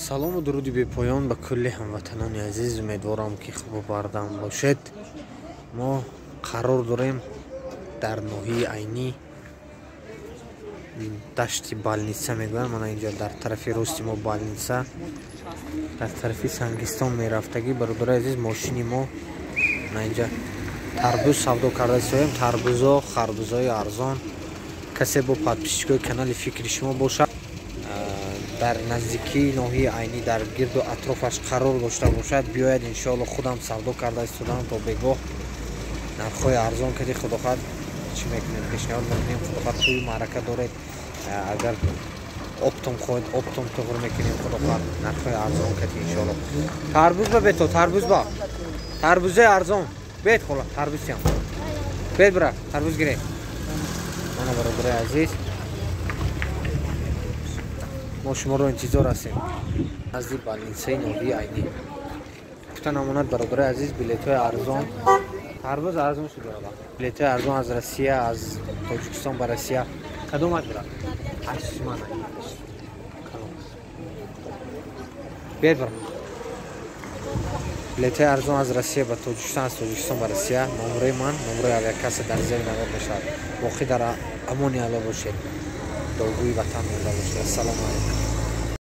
Салому дуруди бепоён ба кулли ҳамватанони азиз. Умедворам, ки хубу бардам бошед. Мо қарор дорем дар ноҳияи Айнӣ, дашти больница мегӯянд. Мана инҷо дар тарафи рости мо больница, дар тарафи Сангистон мерафтагӣ. Бародари азиз, мошини мо мана инҷа тарбуз савдо карда истоем. Тарбузо, харбузои арзон. Касе бо подписчикои канали Фикри шумо бошад, дар наздикии ноҳияи Айнӣ, дар гирду атрофаш қарор дошта бошад, биёяд, иншоалло. Худам савдо карда истодам то бегоҳ. Нархҳои арзон кади, худохоҳад, чӣ мекунем, пешниҳод мекунем. Худохоҳад, тӯи маърака доред, агар оптом хоҳед, оптом туғр мекунем, худохоҳад, нархҳои арзон кади, иншоалло. Тарбуз ба бето, тарбуз ба, тарбузои арзон бед, хола, тарбузсиям бед, бира, тарбуз гиред. Мана, бародарои азиз, мо шуморо интизор ҳастем назди больницаи ноҳияи Айнӣ. Гуфта намонад, бародарои азиз, билетҳои арзон, тарбуз арзон шуд. Билетҳои арзон аз Россия, аз Тоҷикистон ба Россия. Кадомат, бира? 8 суман. Бед, бира, билетҳои арзон аз Россия ба Тоҷикистон, аз Тоҷикистон ба Россия. Номрои ман, номрои авиакасса дар зери навор мешавад. Боқӣ дар амони Алло бошед, долгӯи ватан монда бошед. Ассалому алайкум.